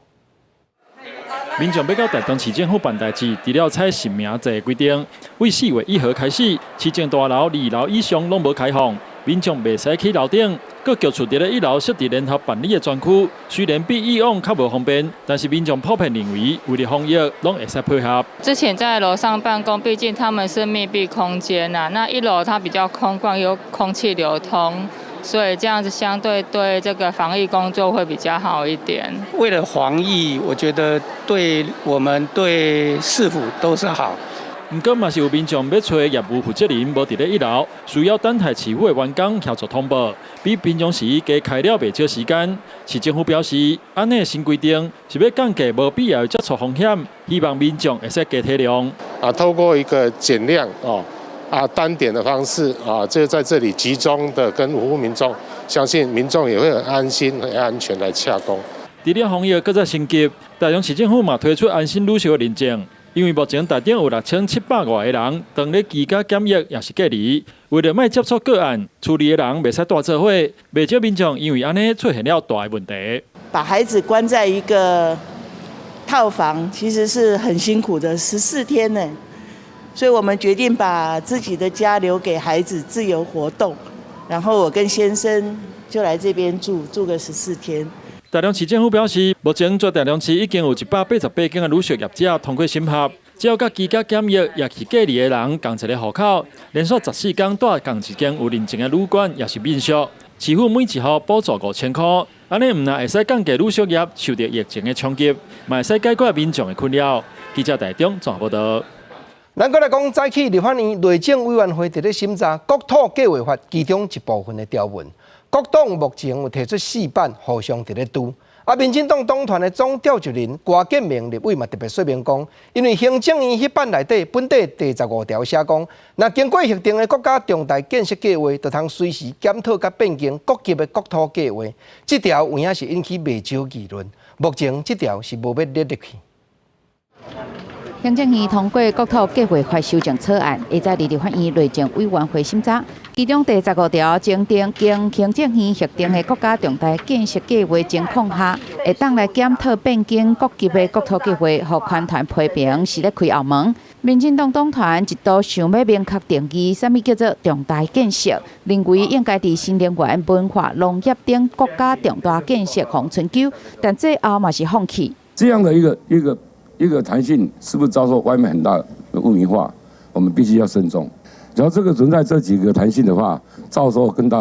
民眾欲到台中市政府辦代誌，除了採實名制規定，為4月1號開始，市政大樓二樓以上攏無開放，民眾袂使去樓頂，閣局處佇咧一樓設置聯合辦理的專區。雖然比以往較無方便，但是民眾普遍認為，為了防疫，攏會使配合。之前在樓上辦公，畢竟他們是密閉空間吶，那一樓它比較空曠，有空氣流通。所以這樣子相對對這個防疫工作會比較好一點。為了防疫，我覺得對我們對市府都是好。毋過嘛是有民眾欲揣業務負責人無佇咧一樓，需要等待市府的員工協助通報，比平常時加開了袂少時間。市政府表示，按呢新規定是欲降低無必要的接觸風險，希望民眾會使加體諒。啊，透過一個減量哦。啊，單點的方式啊，就在這裡集中的跟服務民眾，相信民眾也會很安心、很安全來洽公。除了防疫閣再升級，台中市政府嘛推出安心旅宿的認證，因為目前台中有6700外個人當咧居家檢疫，抑是隔離，為著莫接觸個案，厝裡的人袂使蹛做伙，袂少民眾因為按呢出現了大的問題。把孩子關在一個套房，其實是很辛苦的，14天呢。所以我們決定把自己的家留給孩子自由活動，然後我跟先生就來這邊住，住個14天。台中市政府表示，目前全台中市已經有188間的旅宿業者通過審核，只要佮居家檢疫抑是隔離的人仝一个戶口，連續14天蹛仝一間有認證的旅館抑是民宿，市府每一戶補助5000箍，按呢毋但會使降低旅宿業受著疫情的衝擊，嘛會使解決民眾的困擾。記者台中綜合報導。咱閣來講，早起立法院內政委員會佇咧審查國土計劃法其中一部分的條文，各黨目前有提出四版，互相佇咧揬。啊，民進黨黨團的總召集人郭建明立委嘛特別說明講，因為行政院彼版內底本底第15條寫講，若經過核定的國家重大建設計劃，就通隨時檢討佮變更各級的國土計劃。這條有影是引起袂少議論。目前這條是無欲列入去。行政院通過國土計劃法修正草案，會佇立法院內政委員會審查。其中第15條增訂經行政院核定的國家重大建設計劃情況下，會當來檢討變更各級的國土計劃，予環團批評是咧開後門。民進黨黨團一度想欲明確定義，啥物叫做重大建設，認為應該佇新能源、文化、農業等國家重大建設予春秋，但最後嘛是放棄。這樣的一個彈性是不是遭受外面很大的污名化？我們必須要慎重。只要這個存在這幾個彈性的話，到時候更大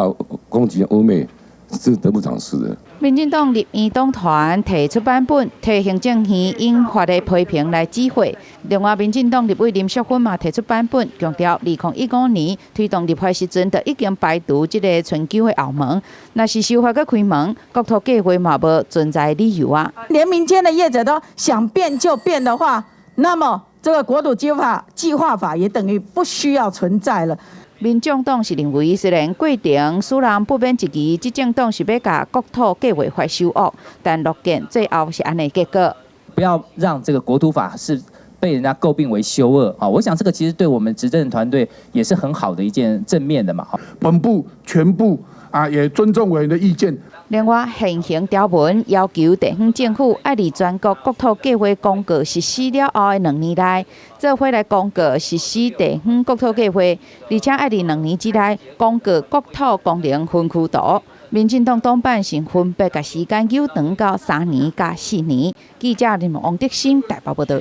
攻擊污衊是得不償失的。民進黨立院黨團提出版本，提行政院引發的批評來指揮。另外，民進黨立委林淑芬嘛提出版本，強調2015年推動立法時陣，就已經排除這个春秋的後門。若是修法閣開門，國土計劃嘛無存在理由啊。連民間的業者都想變就變的話，那麼這個國土計劃法也等於不需要存在了。民眾黨是認為，雖然過程使人不免質疑，執政黨是欲共國土計劃法修惡，但樂見最後是按呢結果。不要讓這個國土法是被人家詬病為修惡啊！我想這個其實對我們執政團隊也是很好的一件正面的嘛。本部全部啊也尊重委員的意見。另外，現行條文要求地方政府愛佇全國國土計劃公告實施了後的2年內，做伙來公告實施地方國土計劃，而且愛佇兩年之內公告國土功能分區圖。民進黨黨版是分別共時間延長到3年佮4年。記者林王德新台北報導。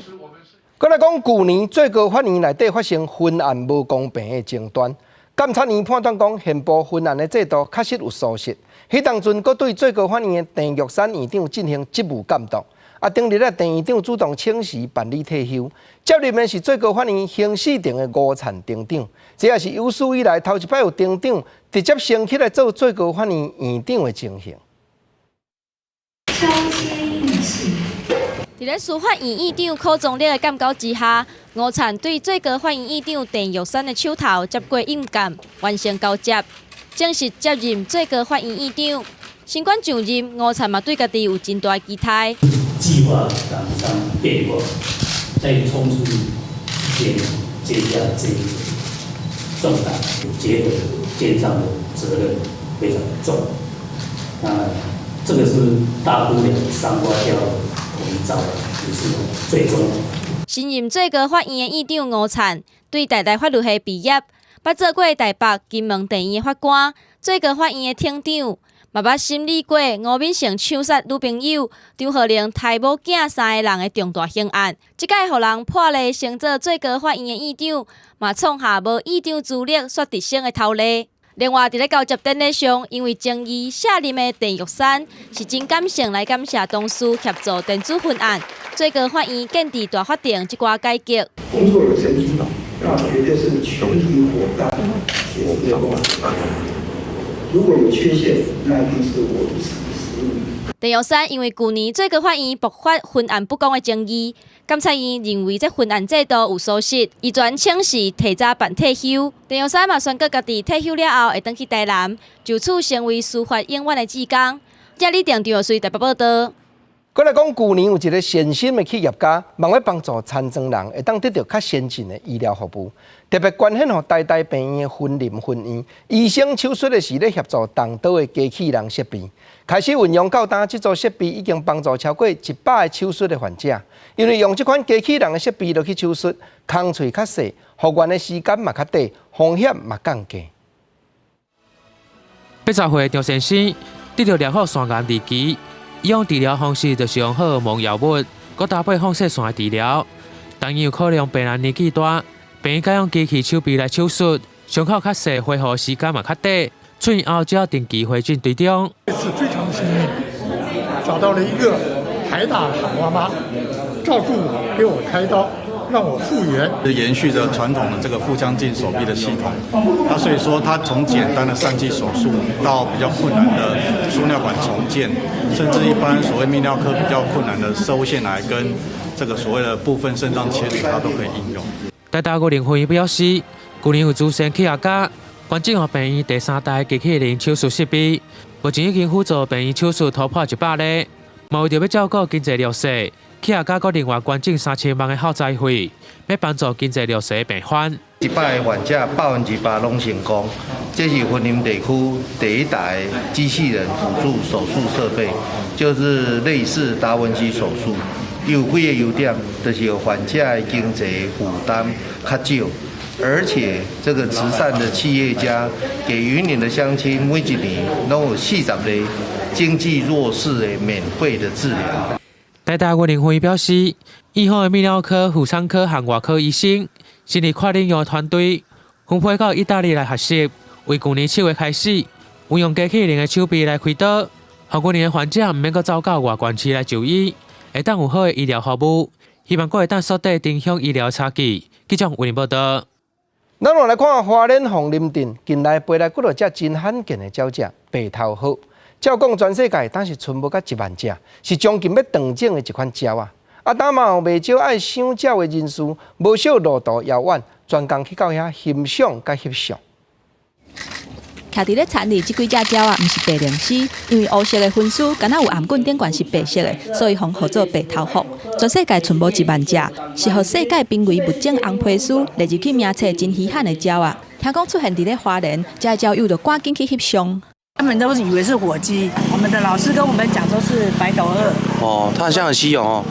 閣來講，舊年最高法院內底發生分案無公平的爭端，監察院判斷講，憲部分案的制度確實有疏失。彼當陣，閣對最高法院的鄭玉山院長進行職務監督。啊，頂日啊，鄭院長主動請辭辦理退休，接任的是最高法院刑事庭的吳燦庭長，這也是有史以來頭一擺有庭長直接升起來做最高法院院長的情形。佇咧司法院院長柯宗力的監督之下，吳燦對最高法院院長鄭玉山的手頭接過印鑑，完成交接，正式接任最高法院院長。新官上任，吳燦嘛對家己有真大期待。計劃趕不上變化，在衝突之間接下這一個重擔，覺得肩上的責任非常重。那這個是大姑娘三花轎頭一遭，也是最終。新任最高法院的院長吳燦，對台大法律系畢業，捌做過台北金門地院的法官，最高法院的庭長。嘛捌審理過吳敏成槍殺女朋友張浩玲刣某囝三个人的重大刑案，這擺予人破例升做最高法院的院長，嘛創下無院長資歷煞直升的頭例。另外，佇咧交接典禮上，因為爭議卸任的鄭玉山是真感性來感謝同事協助電子分案，最高法院建置大法庭這寡改革。工作有成績，那絕對是全體夥伴協助的工作。如果有缺陷，那一定是我一時失誤。鄭玉山因為舊年最高法院爆發分案不公的爭議，監察院認為這分案制度有疏失，伊轉請辭提早辦退休。鄭玉山嘛宣告家己退休了後會轉去台南，就此成為司法永遠的志工。這裡定張隨台北報道。閣來講，舊年有一个善心的企業家，望欲幫助殘障人會當得著較先進的醫療服務，特別捐獻予台大病院的雲林分院。醫生手術的時咧協助動刀的機器人設備，開始運用到今，這組設備已經幫助超過100个手術的患者。因為用這款機器人的設備落去手術，空喙較細，復原的時間嘛較短，風險嘛降低。80歲張先生得著良好腺癌二期。以往治療方式就是用荷爾蒙藥物，閣搭配放射線的治療。但因有考量病人年紀大，病院改用機器手臂來手術，傷口較細，恢復時間嘛較短。出院後只要定期回診追蹤。這次非常幸運，找到了一個台大好媽媽，照顧我，給我開刀，讓我復原。延續着傳統的這個腹腔鏡手臂的系統，那所以說，它從簡單的疝氣手術到比較困難的輸尿管重建，甚至一般所謂泌尿科比較困難的攝護腺癌跟這個所謂的部分腎臟切除，它都可以應用。台大雲林分院表示，舊年有資深企業家捐贈予病院第三代機器人手術設備，目前已經輔助病院手術突破100例，嘛為著欲照顧經濟弱勢，企業家閣另外捐贈3000萬的耗材費，欲幫助經濟弱勢病患。100个患者100%攏成功，這是雲林地區第一台機器人輔助手術設備，就是類似達文西手術。有幾個優點，就是患者的經濟負擔較少，而且這個慈善的企業家給雲林的鄉親每一年攏有40个經濟弱勢的免費的治療。台大雲林分院表示，院方的泌尿科、婦產科和外科醫生成立跨領域的團隊，分配到意大利來學習。為舊年7月開始，運用機器人的手臂來開刀，予雲林的患者毋免閣走到外縣市來就醫，會當有好的醫療服務。希望閣會當縮短城鄉醫療差距。記者雲林報道。咱來看花蓮鳳林鎮近來飛來幾落隻真罕見的鳥隻白頭鶴。照講全世界當時賰無到1萬隻，是將近欲斷種的一款鳥仔。啊，當嘛有袂少愛賞鳥的人士，無少路途遙遠，專工去到遐欣賞佮翕相。徛佇咧田裡，這幾隻鳥仔，毋是白鷺鷥，因為烏色的分絲，敢若有頷頸頂懸是白色的，所以予號做白頭鶴。全世界賰無1萬隻，是予世界瀕危物種紅皮書列入去名冊真稀罕的鳥仔。聽講出現佇咧花蓮，遮的鳥友就趕緊去翕相。他們都以為是火雞，我們的老師跟我們講說是白頭鶴。哦，它好像很稀有哦。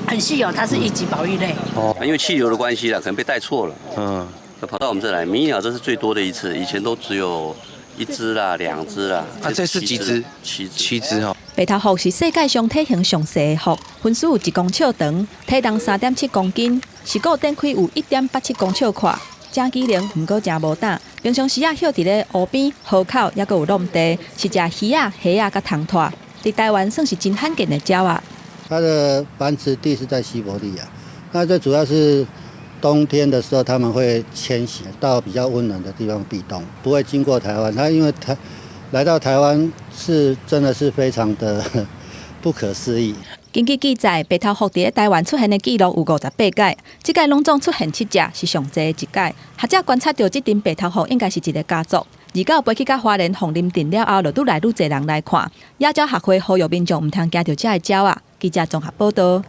很稀有，它是一級保育類。哦，因為氣流的關係啦，可能被帶錯了。嗯，就跑到我們這來。迷鳥這是最多的一次，以前都只有一隻啦、兩隻啦。啊，這是幾隻？七隻。七隻哦。白頭鶴是世界上體型上細的鶴，分絲有1公尺長，體重3.7公斤，舌骨展開有1.87公尺闊。誠機靈，毋過誠無膽。平常時仔歇佇咧湖邊、河口，抑閣有挵地，是食魚仔、蝦仔佮蟲蟶。佇台灣算是真罕見的鳥仔。它的繁殖地是在西伯利亞，那最主要是冬天的時候，他們會遷徙到比較溫暖的地方避冬，不會經過台灣。它因為它來到台灣是真的是非常的不可思議。根據記載，白頭鴞佇台灣出現的記錄有58擺，這擺攏總出現七隻，是上濟的一擺。學者觀察著這陣白頭鴞應該是一個家族。二九飛去到花蓮鳳林鎮了後，就愈來愈濟人來看。野鳥學會呼籲民眾毋通驚著這个鳥仔。記者綜合報道。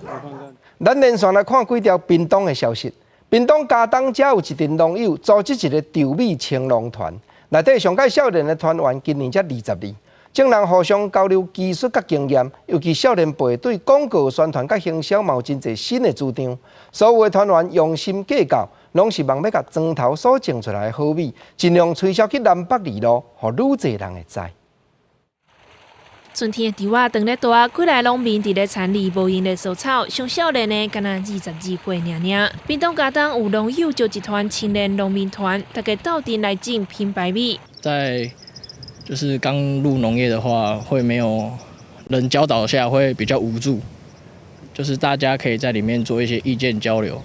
咱連續來看幾條屏東的消息。屏東佳冬遮有一陣農友組織一個稻米青農團，內底上蓋少年的團員今年才22，眾人互相交流技術佮經驗，尤其少年輩對廣告宣傳佮行銷嘛有真濟新的主張。所有的團員用心計較，攏是望欲共莊頭所種出來的好米，盡量推銷去南北二路，予愈濟人會知。春天的稻仔長咧大，幾个農民佇咧田裡無閒咧除草，上少年的敢若22歲爾爾。屏東佳冬有農友組一團青年農民團，大家鬥陣來種品牌米。在就是剛入農業的話，會沒有人教導下，會比較無助。就是大家可以在裡面做一些意見交流，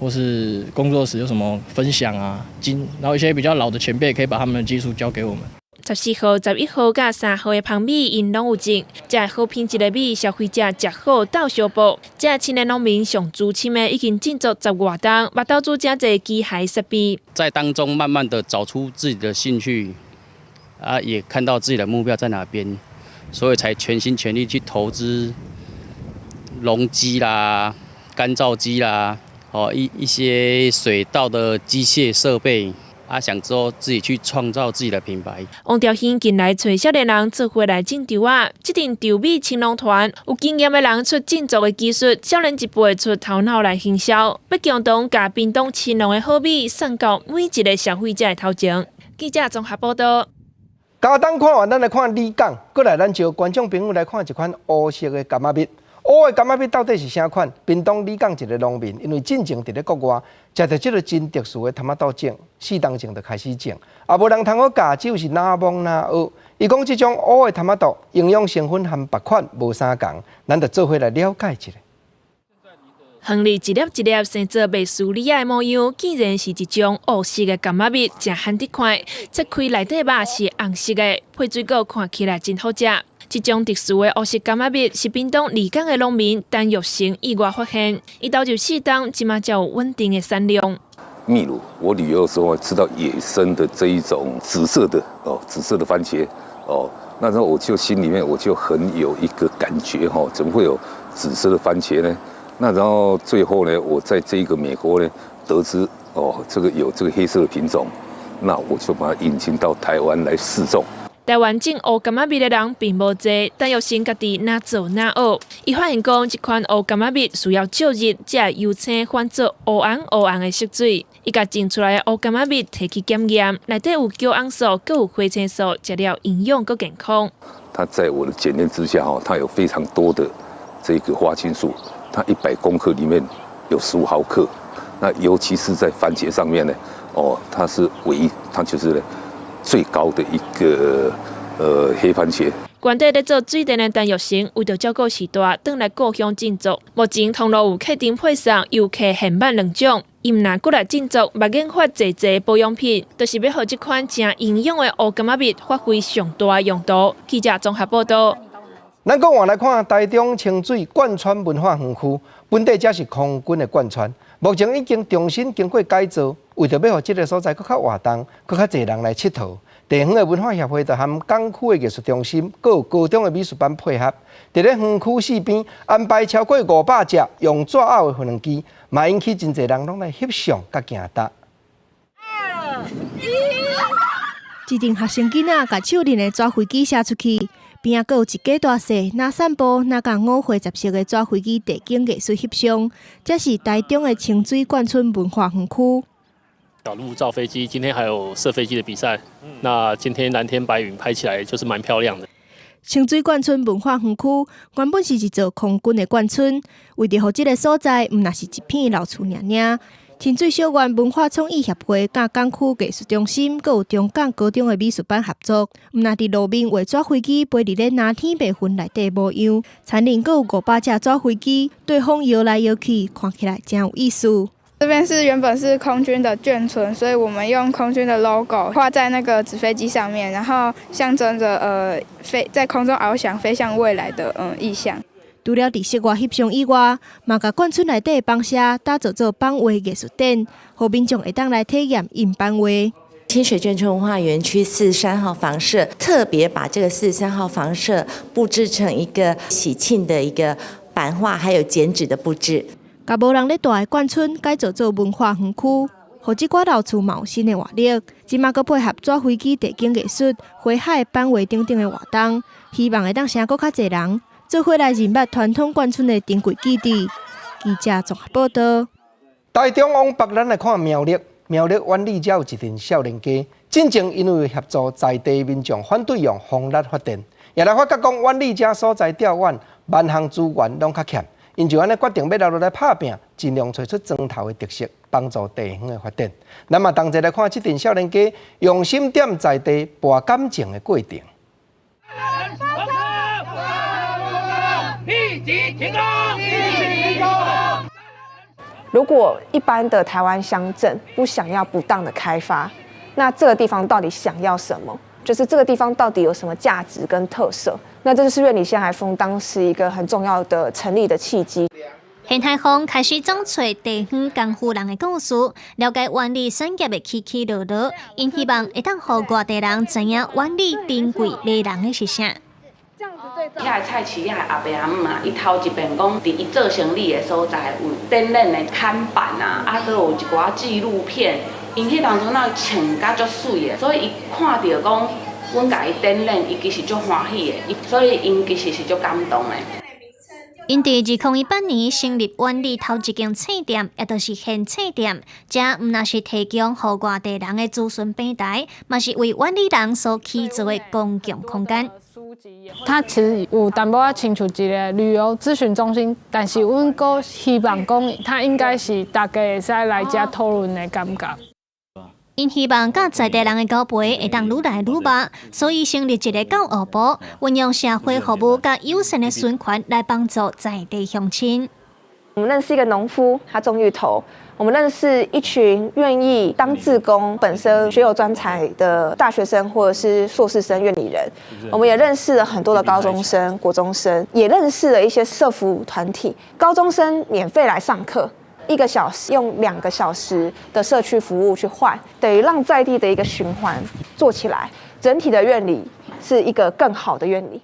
或是工作時有什麼分享啊，經，然後一些比較老的前輩可以把他們的技術教給我們。14號、11號佮3號的芳米，𪜶攏有種。這好品質的米，消費者食好鬥相報。這青年農民上資深的已經種作十外冬，嘛投資誠濟機械設備。在當中慢慢的找出自己的興趣，啊，也看到自己的目標在哪邊，所以才全心全力去投資農機啦、乾燥機啦，哦一些水稻的機械設備。啊，想之後自己去創造自己的品牌。王兆興近來揣少年人做伙來種稻仔，這陣稻米青農團有經驗的人出種作的技術，少年一輩出頭腦來行銷，欲共同共屏東青農的好米送到每一个消費者的頭前。記者綜合報道。佳冬看完，咱來看里港，閣來咱招觀眾朋友來看一款烏色的柑仔蜜。烏的柑仔蜜到底是啥款？屏東里港一个農民，因為進前佇咧國外，食著這个真特殊的蚶仔豆種，4冬前就開始種，也無人通好教，只有是哪摸哪學。伊講這種烏的蚶仔豆營養成分和別款無相仝，咱就做伙來了解一下。園裡一粒一粒生做麥斯利亞的模樣，竟然是一種烏色的柑仔蜜，誠罕得看。切開內底肉是紅色的，配水果看起來真好食。這種特殊的烏色柑仔蜜是屏東里港的農民陳玉成意外發現，伊投入4冬，這馬才有穩定的產量。秘魯，我旅遊的時候吃到野生的這一種紫色的哦，紫色的番茄哦，那時候我就心裡面我就很有一個感覺哈，怎麼會有紫色的番茄呢？那然後最後呢，我在這個美國呢得知哦，這個有這個黑色的品種，那我就把它引進到台灣來試種。台灣種烏柑仔蜜的人並無濟，陳玉成家己哪做哪學。伊發現講，這款烏柑仔蜜需要照日，才會由青轉做烏紅烏紅的色水。伊共種出來的烏柑仔蜜提去檢驗，內底有茄紅素，閣有花青素，食了營養閣健康。它在我的檢驗之下，哈，它有非常多的這個花青素，它100公克裡面有15毫克。那尤其是在番茄上面呢，哦，它是唯一，它就是呢最高的一個黑番茄。原底咧做水電的陳玉成，為著照顧序大，轉來故鄉種作。目前通路有客廳配送，遊客現辦兩種。伊毋但閣來種作，嘛研發濟濟保養品，就是欲予這款誠營養的烏柑仔蜜發揮上大的用途。記者綜合報道。咱閣換來看台中清水貫川文化園區，本底這是空軍的貫穿，目前已經重新經過改造，為著欲予這个所在閣較活動，閣較濟人來𨑨迌。地方的文化協會就和港區的藝術中心，閣有高中的美術班配合，佇咧園區四邊安排超過500隻用紙拗的無人機，嘛引起真濟人攏來翕相佮行踏。一陣學生囡仔共手拎的紙飛機射出去，邊仔閣有一家大細，若散步，若共五花十色的紙飛機地景藝術翕相。這是台中的清水貫村文化園區。小鹿造飛機，今天還有射飛機的比賽。那今天藍天白雲拍起來就是蠻漂亮的。清水貫村文化園區原本是一座空軍的眷村，為著予這个所在，毋若是一片老厝爾爾。清水小苑文化創意協會佮港區藝術中心，閣有中港高中的美術班合作，毋但佇路面畫紙飛機飛佇咧藍天白雲內底模樣，田裡閣有500隻紙飛機對風搖來搖去，看起來誠有意思。這邊是原本是空軍的眷村，所以我們用空軍的 logo 畫在那個紙飛機上面，然後象徵著飛在空中翱翔、飛向未來的意象。除了佇室外翕相以外，嘛共眷村內底的房舍打造做版畫藝術展，予民眾會當來體驗印版畫。清水眷村文化園區43號房舍特別把這個43號房舍佈置成一個喜慶的一個版畫，還有剪紙的佈置。共無人咧蹛的眷村改造做文化園區，予這寡老厝嘛有新的活力。這馬閣配合紙飛機地景藝術、花海版畫等等的活動，希望會當吸閣較濟人做伙來認捌傳統眷村的珍貴記憶。記者綜合報道。台中往北，咱來看苗栗，苗栗苑裡遮有一陣少年家，進前因為協助在地民眾反對用風力發電，也來發覺講苑裡遮所在釣遠，萬項資源攏較欠，𪜶就按呢決定欲留落來拍拚，盡量揣出莊頭的特色，幫助地方的發展。咱嘛同齊來看這陣少年家用心踮在地博感情的過程。立即停工！立即停工！如果一般的台灣鄉鎮不想要不當的開發，那這個地方到底想要什麼？就是這個地方到底有什麼價值跟特色？那這就是苑裡現海豐當時一個很重要的成立的契機。現海豐開始總揣地方功夫人的故事，了解苑裡產業的起起落落，𪜶希望會當予外地人知影苑裡珍貴迷人的是啥。遐个菜市仔阿伯阿姆啊，伊頭一遍講，佇伊做生理的所在有展覽的看板啊，啊，閣有一寡紀錄片。𪜶彼當陣仔穿甲足媠的，所以伊看著講，阮共伊展覽，伊其實足歡喜的，所以𪜶其實是足感動的。𪜶佇2018年成立苑裡頭一間冊店，也就是現冊店。這毋但是提供予外地人的資訊平台，嘛是為苑裡人所起造的公共空間。它其實有淡薄仔親像一个旅遊諮詢中心，但是阮閣希望講，它應該是大家會使來遮討論的感覺。𪜶希望佮在地人的交陪會當愈來愈密，所以成立一个教學部，運用社會服務佮友善的宣傳來幫助在地鄉親。我們認識一個農夫，他種芋頭；我們認識一群願意當志工、本身學有專才的大學生或者是碩士生苑裡人。我們也認識了很多的高中生、國中生，也認識了一些社服團體。高中生免費來上課。一個小時用2個小時的社區服務去換，等於讓在地的一個循環做起來，整體的苑裡是一個更好的苑裡。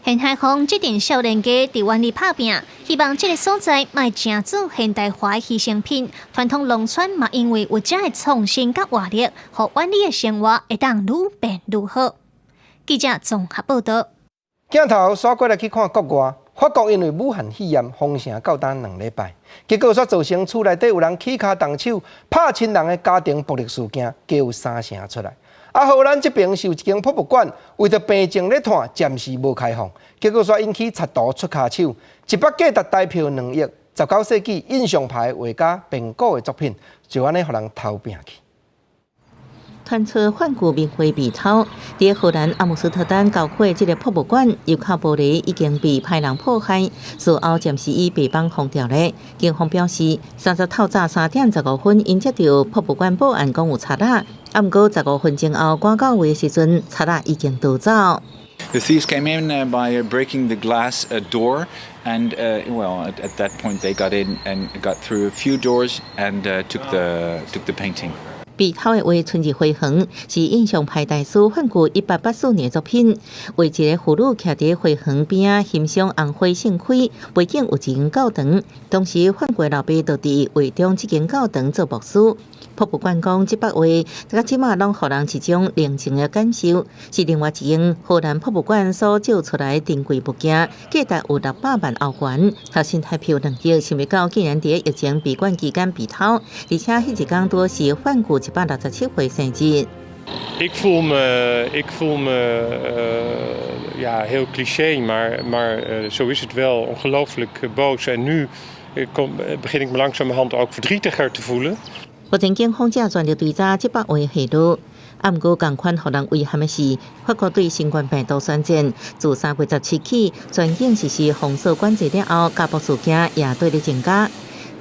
現海豐這陣少年家佇苑裡拍拚，希望這个所在莫淨做現代化的犧牲品，傳統農村嘛因為有這的創新佮活力，予苑裡的生活會當愈變愈好。記者綜合報道。鏡頭煞過來去看國外。法國因為武漢肺炎封城到今2禮拜，結果煞造成厝內底有人起跤動手拍親人的家庭暴力事件，加有三成出來。啊，荷蘭這邊是有一間博物館，為著病情咧湠，暫時無開放，結果煞引起賊徒出跤手，一筆價值台票2億，19世紀印象派畫家梵谷的作品，就按呢予人偷拚去。傳出梵谷名畫被偷，佇荷蘭阿姆斯特丹郊區的這个博物館，入口玻璃已經被歹人破壞，事後暫時以白板封掉咧。警方表示，30透早3點15分，𪜶接著博物館報案講有賊仔，啊，毋過15分鐘後趕到位的時陣，賊仔已經逃走。 The thieves came in by breaking the glass door, and well, at that point they got in and got through a few doors and took the painting. 被偷的畫《春日花園》是印象派大師梵谷1884年作品，畫一个婦女徛佇花園邊仔欣賞紅花盛開，背景有一間教堂。當時梵谷老爸就佇畫中這間教堂做牧師。博物館講，這幅畫到這馬攏予人一種寧靜的感受，是另外一間荷蘭博物館所借出來的珍貴物件，價值有600萬歐元，合新台票2億。想袂到竟然佇疫情閉館期間被偷，而且彼一工拄是梵谷167歲生日。Ik voel me, ja, heel cliché, maar zo is het wel, ongelooflijk boos. En nu begin ik me langzamerhand ook verdrietiger te voelen. 目前警方正全力追查這百位下落。啊，毋過仝款予人遺憾的是，法國對新冠病毒宣戰，自3月17起全境實施封鎖管制了後，家暴事件也綴咧增加。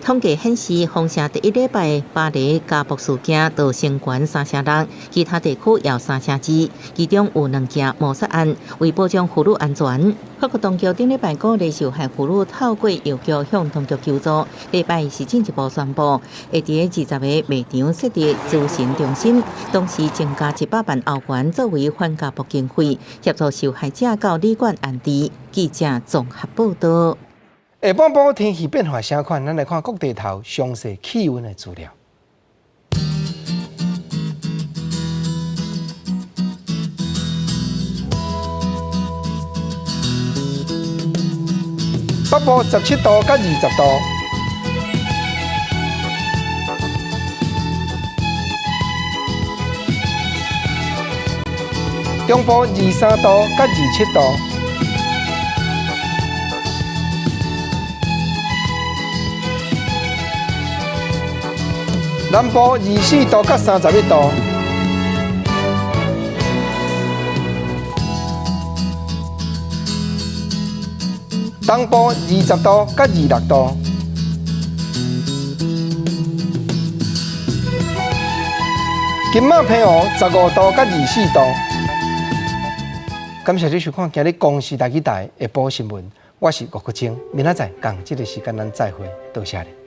統計顯示，封城第一禮拜，巴黎家暴事件就升懸3成6，其他地區也有3成2，其中有兩件謀殺案。為保障婦女安全，法國當局頂禮拜鼓勵受害婦女透過郵局向當局求助。禮拜是進一步宣布，會佇20個賣場設立諮詢中心，同時增加100萬歐元作為反家暴經費，協助受害者到旅館安置。記者綜合報導。下半晡天氣變化啥款？咱來看各地頭詳細氣溫的資料。北部17度佮20度，中部23度佮27度。南部24度佮31度，東部20度佮26度，金馬澎湖15度佮24度。感謝你收看今日公視台語台下晡新聞，我是吳國清，明仔載仝這个時間咱再會，多謝你。